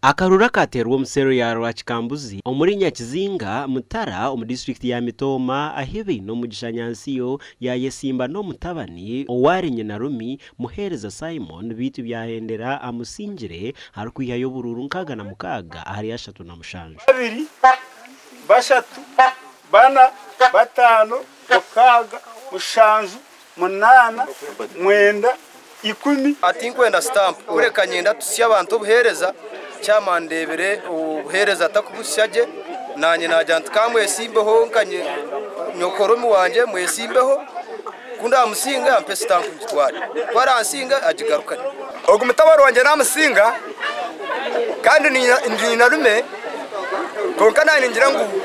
Akaruuru akateerwa omu seero ya Rwakikambuzi omuri Nyakizinga, Mutara omu disiturikiti ya Mitooma ahi Bainomugisha Nyansiyo yaayesimba n'omutabani owari nyinarumi Muheereza Simon beitu byahendera amusingire arikwihayo oburuuru 66 ahari 37. Babiri, bashatu, bana, bataano, mukaaga, mushanju, munaana, mwenda, ikumi. Tinkwenda sitampu kureka nyenda tusye abantu obuheereza kyama ndebire obuheereza atakubusya gye nanye nagira nti kamwesimbeho nka nyokoromi wangye mwesimbeho ku ndamusinga ampe sitampu ngitware ku aransinga agigarukane. Ogu mutabani wangye namusinga kandi ndi nyinarume kwonka nanye ningira ngu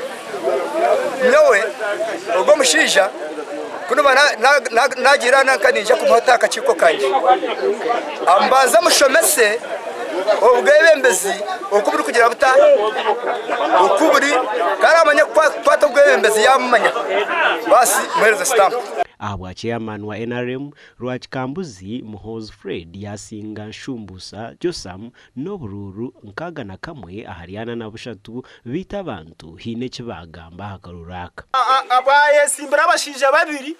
nyowe ogu omushaija ku niba nagira nanka ninja kumuha ata akakiiko kangye mbanze mushomese obwebembezi oku burikugira buta oku buri kandi amanye kukwata obwebembezi yamumanya basi muhereze sitampu. Ahabwa Chairman wa NRM Rwakikambuzi, Muhoozi Fred yasinga Nshumbusa Josam n'oburuuru 61 ahari 43 beitu abantu haine eki baagamba aha karuuru aka. Abayesimbire abashaija babiri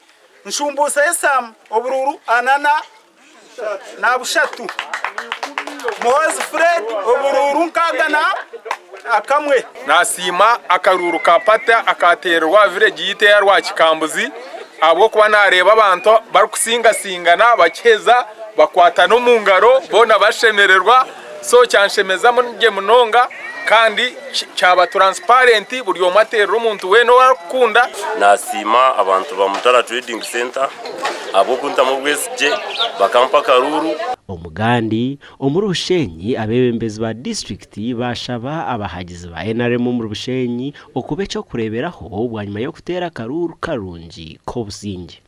Nshumbusa Esam oburuuru 43, Muhoozi Fred oburuuru 61. Nasiima akaruuru ka pata akateerwa village yitu eya Rwakikambuzi ahabw'okuba nareeba abantu barikusingasingana bakiheza bakwatana omu ngaro boona bashemererwa so kyanshemeza gye munonga kandi kyaba transparent buri omwe ateerera omuntu weena ou arikukunda. Nasiima abantu ba Mutara Trading Centre ahabw'okuntamu obwesigye bakampa akaruuru. Omugandi omuri Bushenyi abeebembezi ba disiturikiti bashaba abahagizi ba NRM omuri Bushenyi okuba ekyokureeberaho bwanyima y'okuteera akaruuru karungi k'obusingye.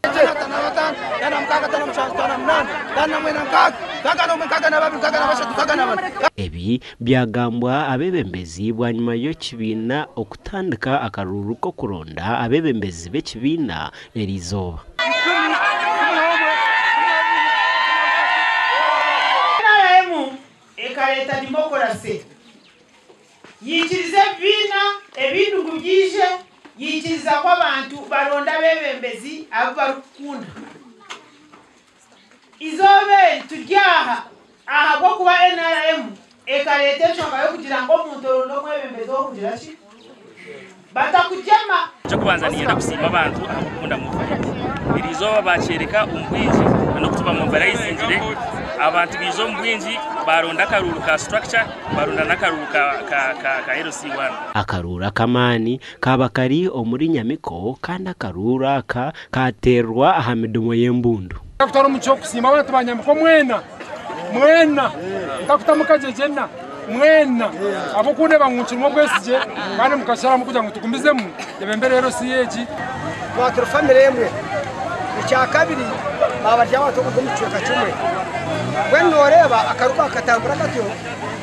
Ebi byagambwa abeebembezi bwanyima y'ekibiina okutandika akaruuru k'okuronda abeebembezi b'ekibiina eriizooba. NRM ekareta demokarasi yikiriza ebibiina ebindugu byije yikiriza ko abantu baronda abebembezi abo barikukunda. Izooba eri turi aha ahabw'okuba NRM ekareta enshonga y'okugira ngu omuntu oronda omwebembezi w'okugira ki batakugyema. Ekyokubanza niinyenda kusiima abantu ahabw'okukunda movement. Eriizooba bakyereka omu bwingi n'oku tubamobilizingire abantu baija omu bwingi baronda akaruuru ka structure baronda n'akaruuru ka LC1. Akaruuru ak'amaani kaaba kari omuri Nyamiko kandi akaruuru aka kateerwa aha midumo y'embundu. Ntakutwara omugisha okusiima abantu ba Nyamiko mwena mwena ntakutamu kagyegyena mwena ahabw'okundeeba ngu nkirimu obwesigye kandi mukasharamu kugira ngu tugumizemu yebembere LC egi. Twaba turi famire emwe. Ekyakabiri baaba bari abantu b'okuruga omu kicweka kimwe. Mbwenu nooreeba akarugu aka katambura katyo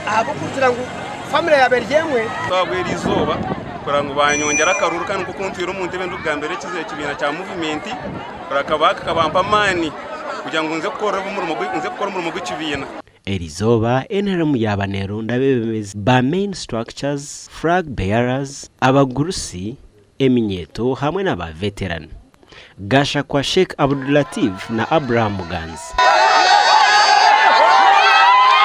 ahabw'okugira ngu famire yaaba eri emwe. Twabwa eri izooba kureba ngu banyongyera akaruru kandi nk'oku ntwire omu ntebe ndikugambira ekibiina kya muvumenti kureba kakabampa amaani kugira ngu nze kukora omurimo gw'ekibiina. Eriizooba NRM yaaba neeronda abeebembezi ba main structures, flag bearers, abagurusi, eminyeeto hamwe n'aba veteran. Gashakwa Sheikh Abdulatif na Abraham Muganzi.